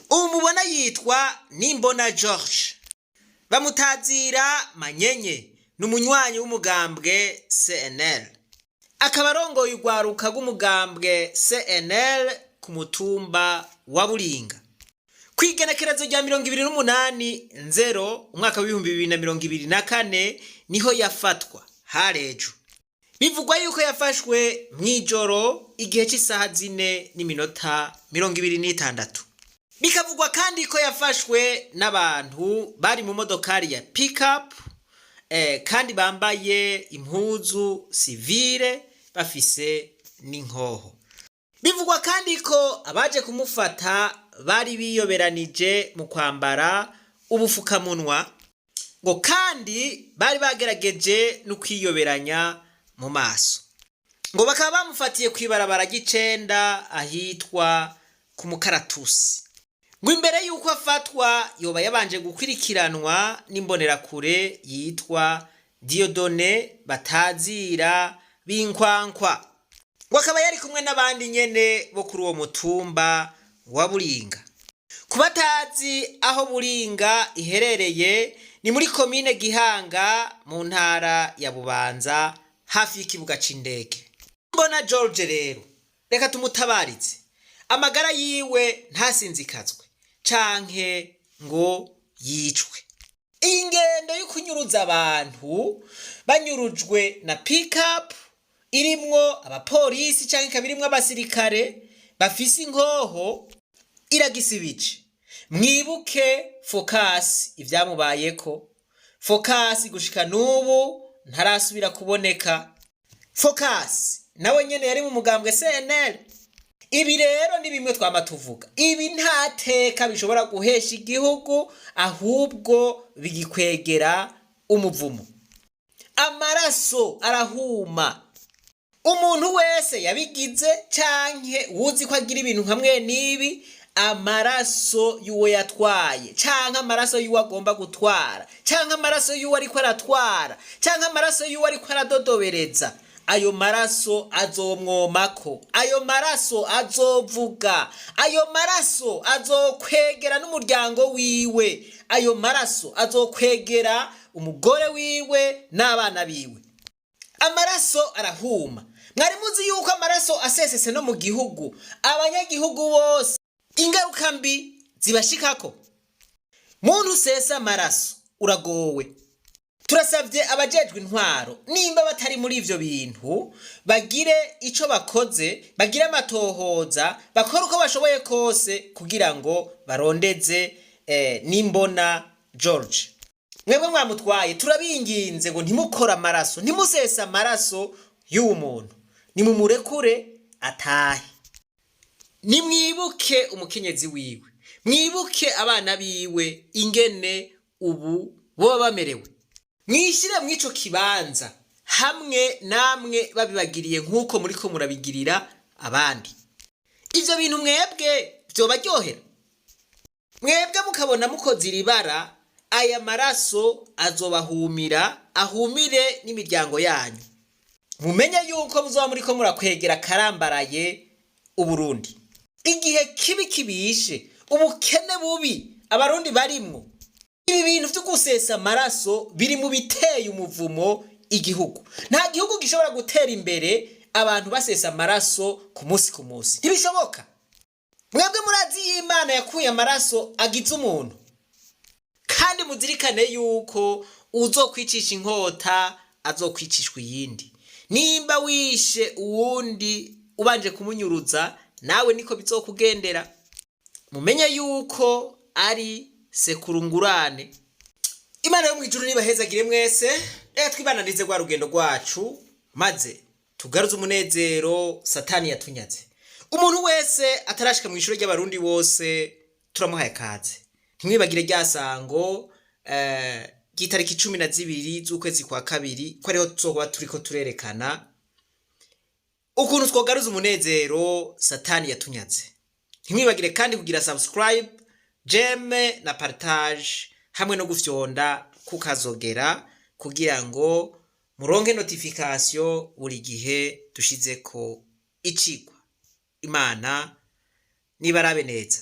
Ubu mubona yitwa Nimbona George, bamutazira Manyenye, ni umunywanyi w'umugambwe CNL, akaba arongoye urwaruka rw'umugambwe CNL ku mutumba wa Buringa. Kw'igenekerezo rya 28 nzero umwaka w'2024 niho yafatwa, harejo. Bivugwa yuko yafashwe mw'ijoro igihe cy'isaha 4:26. Bikavugwa kandi ko yafashwe n'abantu bari mu modokari ya pick-up, kandi bambaye impuzu civile, bafise n'inkoho. Bivugwa kandi ko abaje kumufata bari biyoberanije mu kwambara ubufukamunwa, ngo kandi bari bagerageje no kwiyoberanya mu maso. Ngo bakaba bamufatiye kw'ibarabara ry'icenda ahitwa ku Mukaratusi. Ngo imbere y'uko afatwa yoba yabanje gukurikiranwa n'imbonerakure yitwa Dieudonné batazira Binkwankwa, ngo akaba yari kumwe n'abandi nyene bo kuri uwo mutumba wa Buringa. Ku batazi aho Buringa iherereye, ni muri komine Gihanga mu ntara ya Bubanza, hafi y'ikibuga c'indege. Mbona George rero, reka tumutabaritse, amagara yiwe ntasinzikazwe canke ngo yicwe. Iyi ngendo yo kunyuruza abantu banyurujwe na pick-up irimwo abapolisi canke ikaba irimwo abasirikare bafise inkoho iragisibije. Mwibuke Focus, ivyamubayeko. Focus gushika n'ubu ntarasubira kuboneka. Focus nawe nyene yari mu mugambwe CNL. Ibi rero ni bimwe twama tuvuga, ibi nta teka bishobora guhesha igihugu, ahubwo bigikwegera umuvumo. Amaraso arahuma. Umuntu wese yabigize canke wuzi ko agira ibintu nka mwene ibi, amaraso y'uwo yatwaye canke amaraso y'uwo agomba gutwara canke amaraso y'uwo ariko aratwara canke amaraso y'uwo ariko aradodobereza, ayo maraso azomwomako, ayo maraso azovuga, ayo maraso azokwegera n'umuryango wiwe, ayo maraso azokwegera umugore wiwe n'abana biwe. Amaraso arahuma. Mwari muzi yuko amaraso asesese no mu gihugu, abanyagihugu bose ingaruka mbi zibashikako? Muntu usesa amaraso, uragowe. Turasabye abajejwe intwaro, nimba batari muri ivyo bintu, bagire ico bakoze, bagire amatohoza, bakore uko bashoboye kose kugira ngo barondeze Nimbona George. Mwebwe mwamutwaye, turabinginze ngo ntimukore amaraso, ntimusese amaraso y'uwo muntu, nimumurekure atahe. Nimwibuke umukenyezi wiwe, mwibuke abana biwe ingene ubu boba bamerewe. Mwishyire mw'ico kibanza hamwe namwe babibagiriye nk'uko muriko murabigirira abandi. Ivyo bintu mwebwe vyobaryohera? Mwebwe mukabona mukoze iri bara, aya maraso azobahumira, ahumire n'imiryango yanyu. Mumenye yuko muzoba muriko murakwegera karambaraye Uburundi. Igihe kibi kibishe, ubukene bubi Abarundi barimwo, ibi bintu vyo gusesa amaraso biri mu biteye umuvumo igihugu. Nta gihugu gishobora gutera imbere abantu basesa amaraso ku munsi ku munsi, ntibishoboka. Mwebwe murazi y'Imana yakuye amaraso agize umuntu. Kandi muzirikane yuko uzokwicisha inkota azokwicishwa iyindi. Nimba wishe uwundi ubanje kumunyuruza, nawe niko bizokugendera. Mumenye yuko ari sekurungurane. Imana yo mw'ijuru nibahezagire mwese. Reka twibananize rwa rugendo rwacu, maze tugaruze umunezero Satani yatunyaze. Umuntu wese atarashika mu ishuri ry'Abarundi bose, turamuhaye kaze. Ntimwibagire rya sango ry'itariki 12 z'ukwezi kwa kabiri, ko ariho tuzoba turiko turerekana ukuntu twogaruza umunezero Satani yatunyaze. Ntimwibagire kandi kugira subscribe, j'aime na partage, hamwe no gufyonda kukazogera kugira ngo muronke notification buri gihe dushizeko icigwa. Imana nibarabe neza.